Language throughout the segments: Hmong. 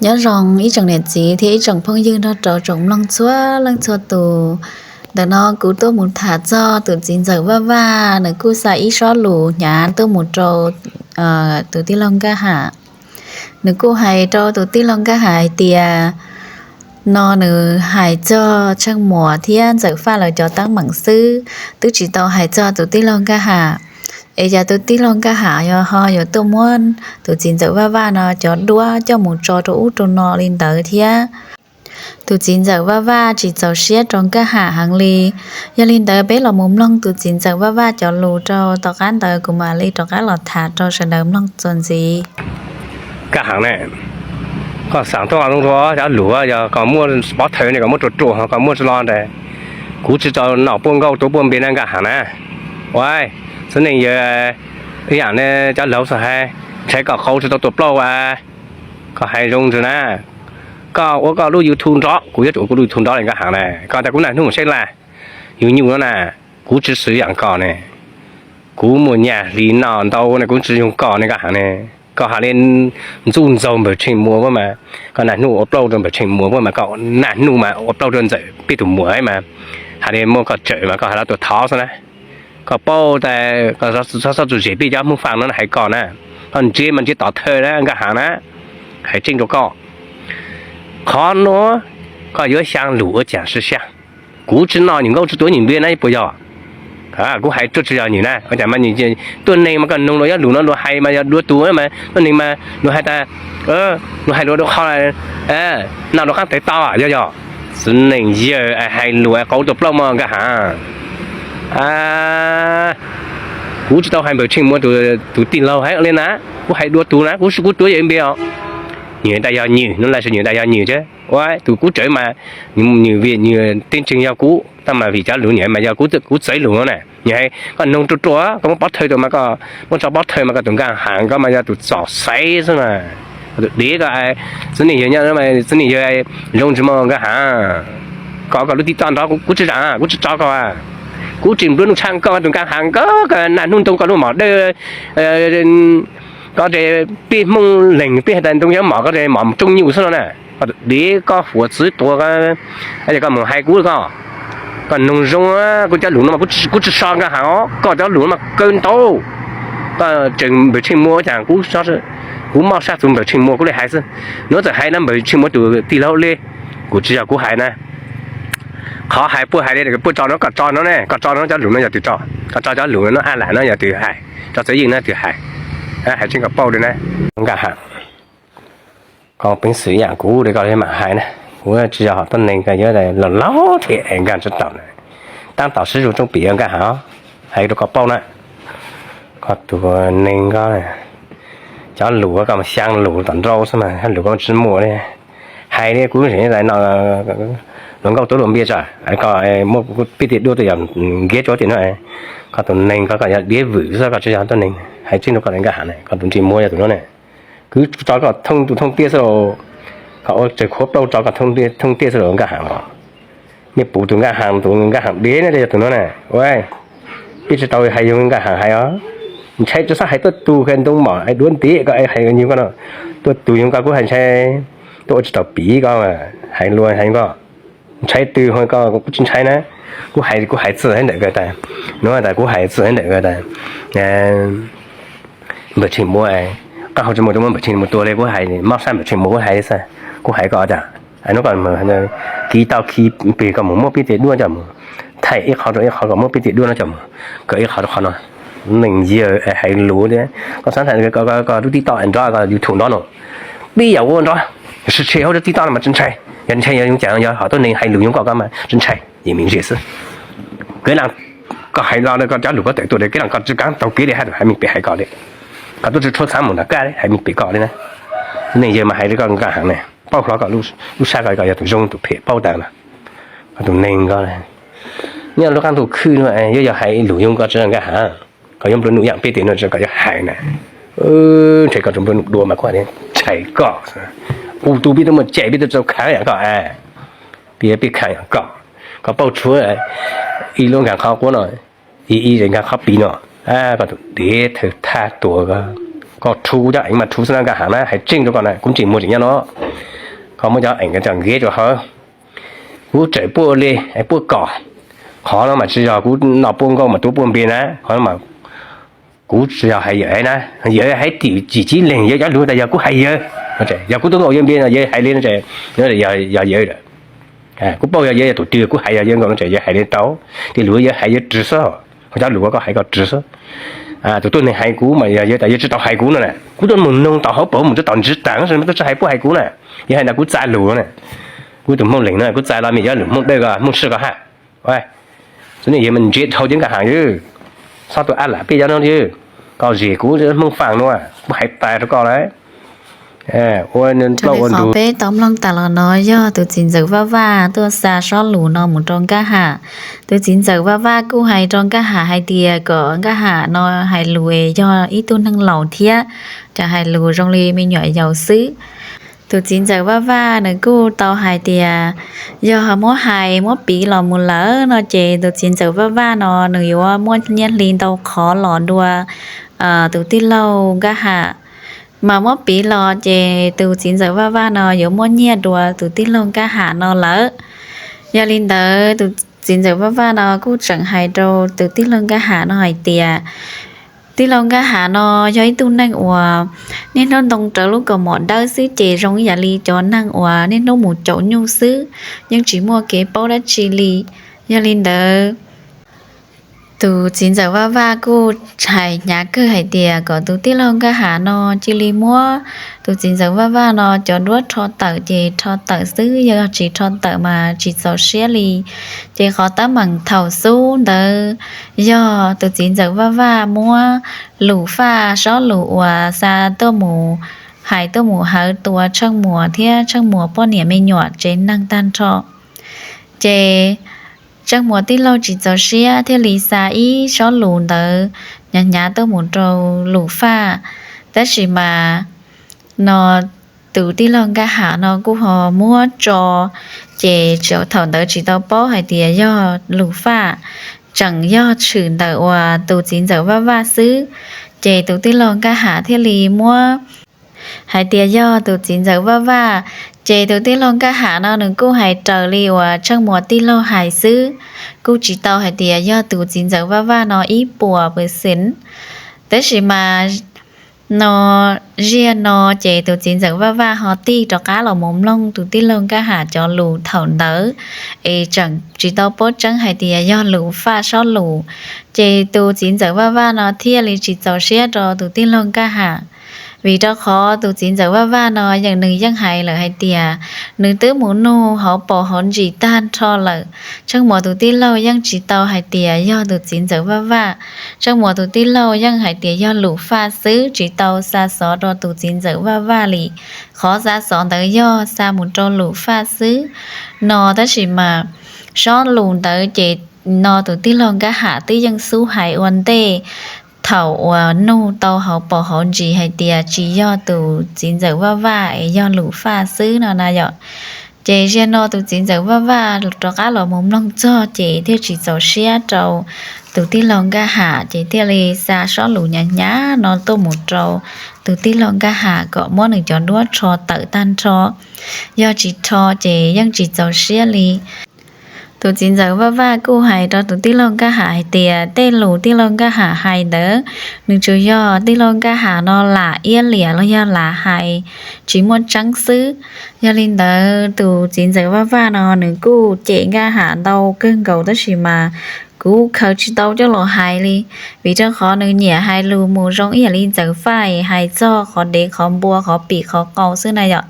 Nyob zoo ib tsoom niam txiv thiab ib tsoom phooj ywg nrog rau tsoom mloog txhua leej txhua tus. Ntawm no kuv tuaj mus tham txog tus txiv ntxawm Vaj Vaj, nws kuj xa ib sob lus hnyav tuaj mus rau tus tij laug Nkaj Ham. Nws kuj hais rau tus tij laug Nkaj Ham hais tias, no nws hais txog Tsheej Muas thiab Ntxawm Faj lawv cov teeb meem xwb, twb tsis tau hais txog tus tij laug Nkaj Ham. Es cas tus tij laug Nkaj Ham yog ho yuav tuaj muab tus txiv ntxawm Vaj Vaj no cov duab coj mus tso rau ub rau no li ntawd thiab? Tus txiv ntxawm Vaj Vaj tsis txaus siab rau Nkaj Ham heev li. Yog li ntawd peb los mus mloog tus txiv ntxawm Vaj Vaj cov lus rau tom qab ntawd kuv mam li rov qab los tham rau sawv daws mloog txuas ntxiv. Nkaj Ham ne, koj xav tuaj zoo rau cov lus, yog koj muaj pob thawj ne koj muab rua rua, koj muaj tsi lo ntawd, kuv tsis tau nom puaj nkauj tuav puaj npe na Nkaj Ham na. Ua, txiv neej yawg, ib yam ne cov laus xav hais, ntshai koj qau tsis tau tuam plaub as. Koj hais zoo ntsis na, koj ua koj lub YouTube nrov, kuv yuav tsum ua kuv lub YouTube nrov li Nkaj Ham na. Koj tas kuv naj hnub mus saib laj, yus nyuj no na, kuv tsis xwm yam koj ne. Kuv muaj nyaj hli noj ntau ne, kuv tsis yoog koj ne Nkaj Ham ne. Koj hais li ntxub ntxaug Npawg Tsheej Muas puab mas, koj naj hnub ua plaub rau Npawg Tsheej Muas puab mas, koj naj hnub mas ua plaub rau Ntxawm peb tus muam mas, hais li muab koj tsawm mas koj hais los tuam thov xwb na. Koj paub tas koj txhob txuj zes peb cov Hmoob Faj no hais koj na, koj ntsia mas ntsia tom thawj na Nkaj Ham na, hais tseeb rau koj. Qhov nuav koj yuav xyaa lug ua caag sib xyaa. Kuv tsi noj nyuag nkauj tsi tuav nyuag npe na puas yog? Kuv hais tsuj tsi yog nyuag na, ua caag mas tuab neeg mas koj noog luag yuav lug no luag hais mas yog dua tug mas tuab neeg mas luag hais tas, luag hais luag dua qhov no rua qaab tawv tau yog yog. Txiv neej yawg hais lug qauv tuam plaub mog Nkaj Ham. Kuv tsi tau hais Npawg Tsheej Muas tus tij laug hab le na, kuv hais dua tug na, kuv tuav yawg npe os. Nyuag tas yog nyuag no lawm, nyuag tas yog nyuag thiab. Ua tug kuv tsawv mas nyuag vim nyuag teeb tseeg yog kuv, tab mas vim cov lug nyuag mas yog kuv txawv lug no na. Nyuag hais koj noog ruaj ruaj, koj muab pov thawj rua mas koj muab tso pov thawj mas koj tus Nkaj Ham koj mas yog tus txom xaiv xwb mas. Koj tus dev koj, txiv neej yawg nyob, txiv neej yawg zoo tsis muaj Nkaj Ham. Koj koj lub TikTok nrov kuv tsi zam, kuv tsi tso koj. Kuv tsis nplua nuj tshaj koj tus Nkaj Ham, koj naj hnub ntoo koj lub mom dawb, koj peb Hmoob leeg peb has tas ntoo yuav mom, koj mom rooj nyuj xwb no na. Koj tus dev koj huam txwv tuag, koj mus hais kuv koj. Koj noog zoo, kuv cov lug no mas kuv tsi so Nkaj Ham os, koj cov lug no mas kaw ntau. Koj tseem Npawg Tsheej Muas ua caag, kuv mob sab txug Npawg Tsheej Muas kuv le hais xwb. Nuav txawm hais na Npawg Tsheej Muas tus tij laug le, kuv tsi yog kuv hais na. Qhov hais puab hais le puab tso no, koj tso no ne, koj tso no cov lug no yog twg tso? Koj tso cov lug no, Ab Lam no yog twg hais? Tso Txawj Yeej no twg hais? Hais tseeb koj paub le na. Nkaj Ham, koj peev xwm yaam kuv le koj le mam hais na. Kuv tsi yog hom tuab neeg koj yuav laug laug thiab es nkag tsi tau na. Taab tom sib zug rooj pim Nkaj Ham, hais rua koj paub na. Koj tus neeg koj, cov lug koj mas xyaa lug tom nrau xwb mas, lug koj tsi muaj le. Hais li kuv zeem no, luag nkauj tuav luag npe tso, koj muab peb tej duab tuaj yog nkiag rua tim no. Koj tus neeg koj, koj yog diav vwm xwb, koj tsi yog tuab neeg. Hais tseeb rua koj le Nkaj Ham na, koj tus ntsej muag yog tus nuav ne. Kuv tso koj thoob tus thoob tiaj xwb los, koj ua tsawg khuav plaub tso koj thoob tiaj xwb los Nkaj Ham os. Nej pum tus Nkaj Ham, tus Nkaj Ham dev ne yog tus nuav na. Ua, peb tsi tau hais yog Nkaj Ham hais os. Ntshai tsi xob hais tuaj tug kws ntoo mom duav ntev koj hais yog koj no. Tuaj tug yog koj kuv hais ntshai, tuaj ua tsi tau pim koj, hais lus hais koj. Ntshai twg ho koj kuv tsi ntshai na. Kuv hais, kuv hais txij hauv ntawm kawg tas, nuav tas kuv hais txij hauv ntawm kawg tas, Npawg Tsheej Muas, koj ho tsi muaj rua muab Npawg Tsheej Muas tua le, kuv hais mob sab Npawg Tsheej Muas kuv hais xwb. Kuv hais koj tas, nuav koj kiv tau kiv peg koj mus muab peb tej duab coj mus, thaij ib qho rua ib qho koj muab peb tej duab no coj mus, koj ib qho rua qhov no. Neeg yawg hais lus tias koj xav thaij koj lub TikTok nrov, koj YouTube nrov no, peb yam ua nrov, sib tshe hauv lub TikTok no mas tsi ntshai. Yog ntshai yog caag, yog hom tuab neeg hais lus yog koj, koj mas tsi ntshai, yeej meej ze xwb. Kev laj koj hais los koj cov lus koj tawm tuaj le, kev laj koj tsi kaav taug kev le hab, hais meej pem hais koj le. Koj tub tsi tshuav xaav mus nram kab le, hais meej pem koj le na. Neeg yawg mas hais le koj Nkaj Ham ne, paub hlo koj lub sab koj, koj yog tus zoo tus phem paub tas mas. Koj tus neeg koj, nyob lub qaab ntuj khwb no yuav yog hais lus yog koj tsi Nkaj Ham, koj yuav nplua nuj yaam peb tej no tsi koj yuav hais na. Ntshai koj tsi nplua nuj dua mas kuv ntshai koj. Kuv tug peb tub muaj cai peb tub tsi khaav yaam koj, peb, peb khaav yaam koj. Koj paub tshuav ib lub nkaag qhov quav no, ib, ib nkaag qhov pim no, koj tus dev thawj thaj tuag koj. Koj rhuv kuv cov eev mas rhuv xwb na Nkaj Ham na, hais tseeb rau koj na, kuv tsis muag tsim nyog no. Koj muab cov eev coj nqis rau hauv. Kuv tseem puaj li, puaj kom. Qhov no mas tsis yog kuv nom puaj nkauj mas tuav puaj npe na, qhov no mas kuv tsis yog hais yawg na, yawg hais tim cim cib leeg yawg cov lus tas yog kuv hais yawg. Yog kuv tuav nkauj yawg npe no yawg hais li no, yog yawg lawm. Kuv paub yog yawg yog tus twg, kuv hais yog yawg nkaus no ces yawg hais li tau. Tej lus yawg hais yawg rwg xwb, ho cov lus koj hais koj rwg xwb. Tus tuab neeg hais kuv mas yog yawg tas yawg tsis tau hais kuv no na, kuv tuaj mus noog tom hauv paus mus rau tom ntsiv tas no tuaj tsis hais puab hais kuv na. Yawg hais ntawd kuv txais lus na. Kuv tus Hmoob Leeg no kuv txais los mas yog lus Hmoob Dawb ko Hmoob Sij ko hab. Txhob niaj yawg mas ntsia dhau cov Nkaj Ham yawg, txhob tuaj ab lam peb cov no yawg. Koj zem kuv Hmoob Faaj no, kuv hais tas rau koj lawm. Ua plaub ua ntug. Peb tau mloog tas los no yog tus txiv ntxawm Vaj Vaj tuaj xa sob lus no mus rau Nkaj Ham. Tus txiv ntxawm Vaj Vaj kuj hais rau Nkaj Ham hais tias kom Nkaj Ham no hais lus es yog ib tug neeg laus thiab, tsis hais lus zoo li me nyuam yaus xwb. Tus txiv ntxawm Vaj Vaj nws kuj tau hais tias yog muab hais muab piv los mus lawm no ces tus txiv ntxawm Vaj Vaj no nws yuav muaj nyiaj hli ntau qhov los dua tus tij laug Nkaj Ham. Mas muab piv los ces tus txiv ntxawm Vaj Vaj no yuav muaj nyiaj dua tus tij laug Nkaj Ham no lawm. Yog li ntawd tus txiv ntxawm Vaj Vaj no kuj tseem hais rau tus tij laug Nkaj Ham no hais tias, tij laug Nkaj Ham no yog ib tug neeg uas niaj hnub ntoo rawv lub kaus mom dawb xwb ces zoo ib yam li cov neeg uas niaj hnub mus caum nyuj xwb, yeej tsis muaj kev paub dab tsi li. Yog li ntawd tus txiv ntxawm Vaj Vaj kuj hais hnyav kawg hais tias kom tus tij laug Nkaj Ham no cia li muab tus txiv ntxawm Vaj Vaj no cov duab rho tawm ces rho tawm xwb, yog tsis rho tawm mas tsis txaus siab li. Ces qhov teeb meem thaum xub ntawd yog tus txiv ntxawm Vaj Vaj muab lus faj sob lus uas xa tuaj mus, hais tuaj mus hawv tua Tsheej Muas thiab Tsheej Muas poj niam me nyuam tsev neeg tag nrho. Ces Tsheej Muas tij laug tsis txaus siab thiaj li xa ib sob lus ntawd hnyav hnyav tuaj mus rau lus faj. Tab sis mas no tus tij laug Nkaj Ham no kuj ho muab tso, ces thaum ntawd tsis tau paub hais tias yog lus faj, tseem yog tshwm ntawm uas tus txiv ntxawm Vaj Vaj xwb. Ces tus tij laug Nkaj Ham thiaj li muab hais tias yog tus txiv ntxawm Vaj Vaj. Ces tus tij laug Nkaj Ham no nws kuj hais raws li uas Tsheej Muas tij laug hais xwb, kuj tsis tau hais tias yog tus txiv ntxawm Vaj Vaj no ib puas pes xees. Tab sis mas no ziag no ces tus txiv ntxawm Vaj Vaj ho tig rov qab los mus mloog tus tij laug Nkaj Ham cov lus thaum ntawd, es tseem tsis tau paub tseeb hais tias yog lus faj sob lus. Ces tus txiv ntxawm Vaj Vaj no thiaj li tsis txaus siab rau tus tij laug Nkaj Ham. Vim rau qhov tus txiv ntxawm Vaj Vaj no yeej nws yeej hais lawm hais tias nws twb mus nug hauv paus hauv ntsis tag nrho lawm, Tsheej Muas tus tij laug yeej tsis tau hais tias yog tus txiv ntxawm Vaj Vaj. Tsheej Muas tus tij laug yeej hais tias yog lus faj xwb, tsis tau xa xov rau tus txiv ntxawm Vaj Vaj li. Qhov xa xov ntawd yog xa mus rau lus faj xwb no, tab sis mas sob lus ntawd ces no tus tij laug Nkaj Ham twb yeej xub hais ua ntej thaum uas nug tau hauv paus hauv ntsis hais tias tsis yog tus txiv ntxawm Vaj Vaj es yog lus faj xwb no na yom. Ces ziag no tus txiv ntxawm Vaj Vaj rov qab los mus mloog txog ces thiaj tsis txaus siab rau tus tij laug Nkaj Ham, ces thiaj li xa sob lus hnyav hnyav no tuaj mus rau tus tij laug Nkaj Ham kom muab nws cov duab rho tawm tag nrho. Yog tsis rho ces yeej tsis txaus siab li. Tus txiv ntxawm Vaj Vaj kuj hais rau tus tij laug Nkaj Ham hais tias tej lus tij laug Nkaj Ham hais ntawd, nws tsuas yog tij laug Nkaj Ham no lam iab liam los yog lam hais tsis muaj tseeb xwb. Yog li ntawd tus txiv ntxawm Vaj Vaj no nws kuj cem Nkaj Ham ntau kawg nkaus, tab sis mas kuv khaws tsis tau coj los hais li, vim rau qhov nws nyiam hais lus mus zoo ib yam li ntxawm faj, hais txog qhov dev qhov npua qhov pim qhov qau xwb na yom.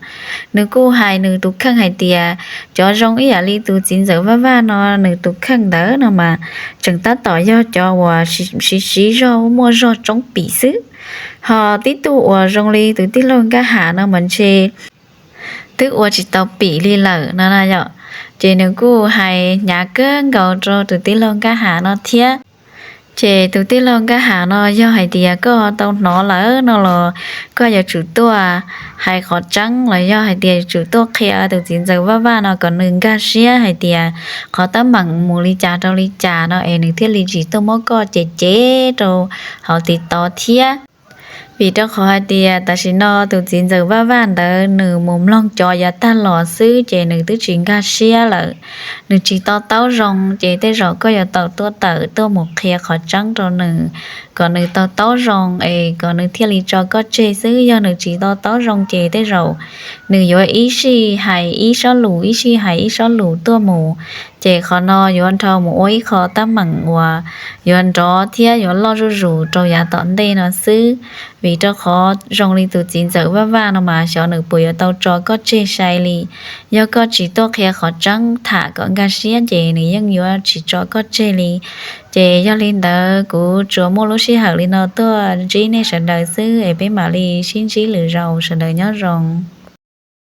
Nws kuj hais nws tus kheej hais tias cov zoo ib yam li tus txiv ntxawm Vaj Vaj no nws tus kheej ntawd no mas tseem tab tom yog cov uas siv siv zog muaj zog tsoob pim xwb. Ho tib tug uas zoo li tus tij laug Nkaj Ham no mas ntshe twb ua tsis tau pim li lawm no na yom. Ces nws kuj hais hnyav kawg nkaus rau tus tij laug Nkaj Ham no thiab. Ces tus tij laug Nkaj Ham no yog hais tias koj tau hnov lawm no los koj yuav tsum tuaj hais qhov tseeb los yog hais tias yuav tsum tuaj qhia tus txiv ntxawm Vaj Vaj no kom nws nkag siab hais tias qhov teeb meem mus li cas rau li cas no es nws thiaj li tsis tuaj muab koj cem cem rau hauv TikTok thiab. Vim rau qhov hais tias tam sim no tus txiv ntxawm Vaj Vaj ntawd nws mus mloog cov yav tag los xwb ces nws twb tsis nkag siab lawm, nws tsis to taub zoo, ces tej zaum koj yuav tau tuaj tawm tuaj mus qhia qhov tseeb rau nws kom nws to taub zoo es kom nws thiaj li tso koj tseg xwb. Yog nws tsis to taub zoo ces tej zaum nws yuav ib sij hais ib sob lus ib sij hais ib sob lus tuaj mus, ces qhov no yuav dhau mus ua ib qho teeb meem uas yuav nrov thiab yuav loj zuj zus rau yav tom ntej no xwb. Vim rau qhov zoo li tus txiv ntxawm Vaj Vaj no mas xyov nws puas yuav tau tso koj tseg sai li. Yog koj tsis tuaj qhia qhov tseeb tham kom nkag siab ces nws yeej yuav tsis tso koj tseg li. Ces yog li ntawd kuv tsuas muaj lub sij hawm li no tuaj ntsib nej sawv daws xwb es peb mam li sib ntsib lwm zaus, sawv daws nyob zoo.